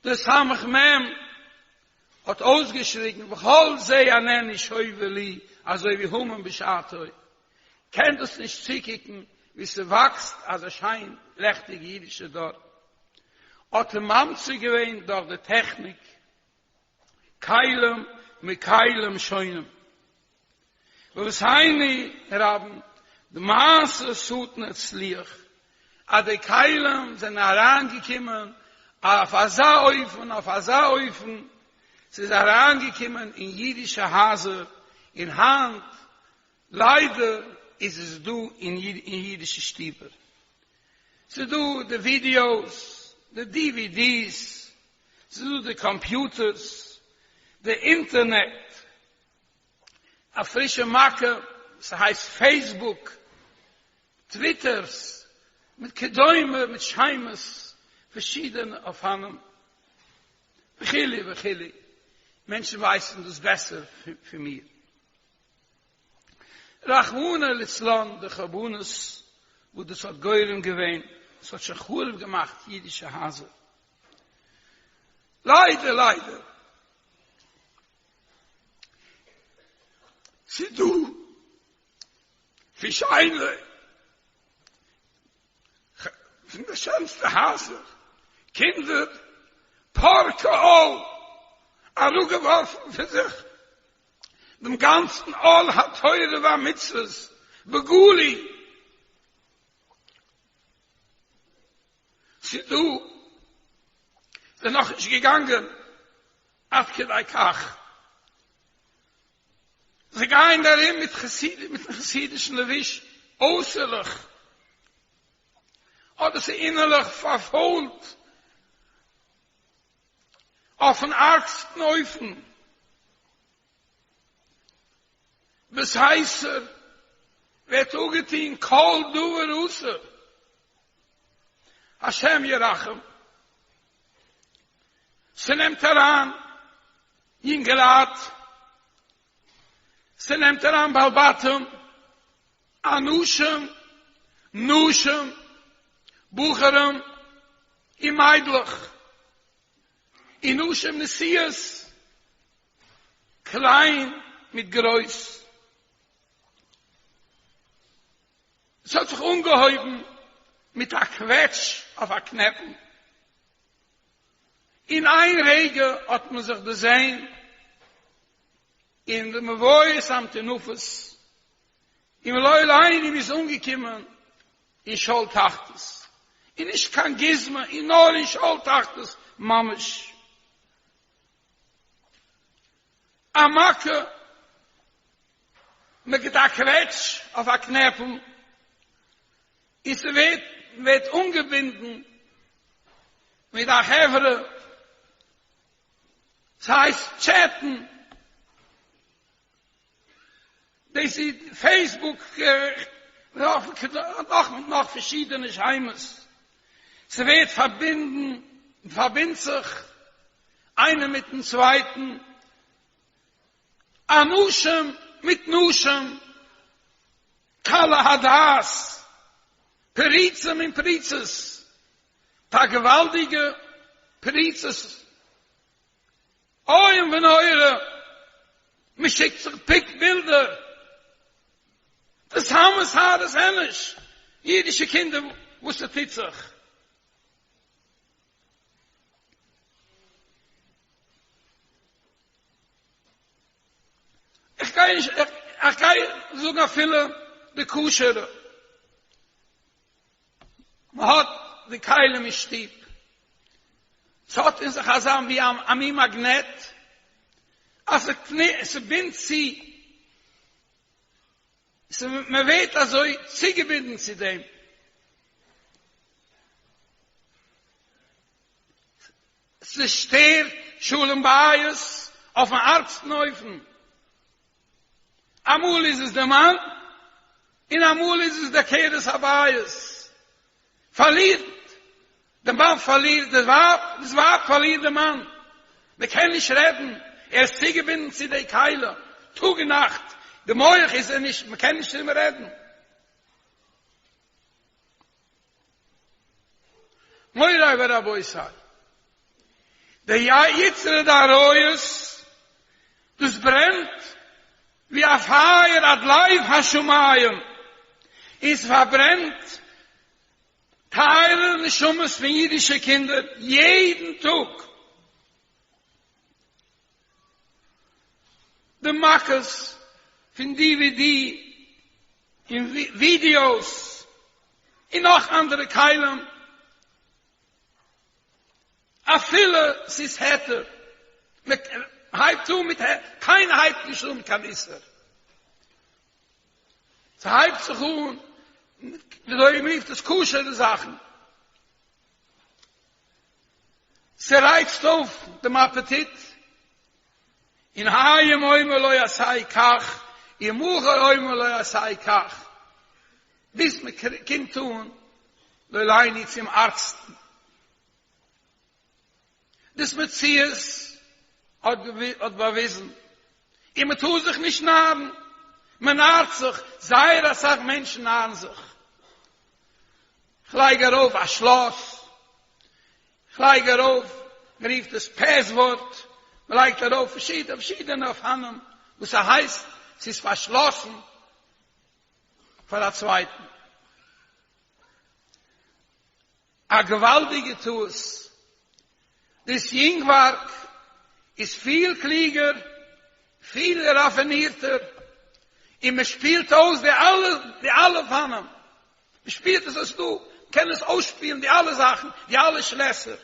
דער סמך מם האט אויסגעשריגן וכל זה איננו שווה לי, אזוי ווי המן בשעתו קען דאס נישט צוקוקן ווי ס'וואקסט אזא שיין לעכטיג אידישע דור, האט ער ממציא געווען דורך די טעכניק כלים מכלים שונים. בעוונותינו הרבים, די מעשה שטן הצליח, אז די כלים זענען אריינגעקומען אויף אזא אופן, אויף אזא אופן, ס'איז אריינגעקומען אין אידישע הייזער, און היינט ליידער איז עס דא אין אידישע שטיבער. ס'איז דא די ווידיאוס, די די ווי דיס, ס'איז דא די קאמפיוטערס, די אינטערנעט, א פרישע מכה, ס'הייסט פעיסבוק, טוויטערס, מיט כדומה, מיט שמות, פארשידענע אופנים, וכו' וכו', מענטשן ווייסן דאס בעסער פון מיר. רחמנא ליצלן די חורבנות וואס דאס האט גורם געווען, עס האט שוין חרוב געמאכט אידישע הייזער. ליידער ליידער. ס'איז דא פון שיינע, פון די שענסטע הייזער, קינדער, פורקי עול, אראפגעווארפן פון זיך דעם גאנצן עול התורה והמצוות בגלוי. ס'איז דא, זענען נאכנישט געגאנגען עד כדי כך. זיי גייען ארום מיט חסיד, מיטן חסידישן לבוש אויסערליך, אבער ס'איז אינערליך פארפוילט אויפן ארגסטן אופן. בסתר ווערט אפגעטון כל דבר אסור, השם ירחם. ס'נעמט אריין יונגעלייט, ס'נעמט אריין בעל בתים, אנשים, נשים, בחורים און מיידלעך, און נשים נשואות, קליין מיט גרויס. עס האט זיך אנגעהויבן מיט א קוועטש אויף א קנעפל. אין איין רגע האט מען זיך דערזען אין די מבואות המטונפות, און לא עלינו מ'איז אנגעקומען אין שאול תחתית, און נישט קיין גוזמא, און נאר אין שאול תחתית ממש. א מכה, מען גיט א קוועטש אויף א קנעפל, און ס'ווערט ווערט אנגעבינדן מיט א חברה, ס'הייסט טשעטן, דאס איז פעיסבוק, נאך מיט נאך פארשידענע שמות, ס'ווערט פארבינדן, פארבינדט זיך איינער מיטן צווייטן, אנשים מיט נשים, קלי הדעת, פריצים און פריצות, א געוואלדיגע פריצות, איום ונורא, מען שיקט זיך פיק בילדער, דאס סאמע שערות אנוש, אידישע קינדער וואס ס'טוט זיך. איך גיי נישט, איך גיי זאגן אפילו די כשר'ע, מען האט די כלים אין שטוב, ס'האט אין זיך אזא ווי א מין מאגנעט, אז ס'בינדט צו, מען ווערט אזוי צוגעבינדן צו דעם. ס'שטערט שלום בית אויפן ארגסטן אופן. אמאל איז עס די מאן, און אמאל איז עס די עקרת הבית. פארלירט, די מאן פארלירט די ווייב, דאס ווייב פארלירט די מאן. מען קען נישט רעדן, ער איז צוגעבינדן צו די כלי, טאג און נאכט, די מח איז ער נישט, מען קען נישט צו אים רעדן. מוריי ורבותי, די יצרא דעריות, דאס ברענט ווי א פייער עד לב השמים, און ס'פארברענט טייערע נשמות פון אידישע קינדער יעדן טאג. די מכות פון די ווי די און ווידיאוס און נאך אנדערע כלים, אפילו ס'איז היתר, מען הייבט אן מיט היתר, קיינער הייבט נישט אן מיט קיין איסור, ס'הייבט זיך אן וויאזוי מ'רופט עס כשר'ע זאכן. ס'רייצט אויף דעם אפעטיט, און היום אומר לא עשה כך, ומחר אומר לא עשה כך, ביז מ'קומט אן לא עלינו צום ארגסטן. דאס מציאות האט באוויזן, און מ'טאר זיך נישט נארן, מ'נארט זיך, זייער אסאך מענטשן נארן זיך, כ'לייג ארויף א שלאס, כ'לייג ארויף, מ'רופט עס פעסווארד, מ'לייגט ארויף פארשידענע פארשידענע אופנים וואס ס'הייסט ס'איז פארשלאסן פאר א צווייטן. א געוואלדיגע טעות. דאס יונגווארג איז פיל קלוגער, פיל ראפינירטער, און מען שפילט אויס די אלע די אלע אופנים, מען שפילט עס אויס דא, מען קען עס אויסשפילן די אלע זאכן, די אלע שלעסער.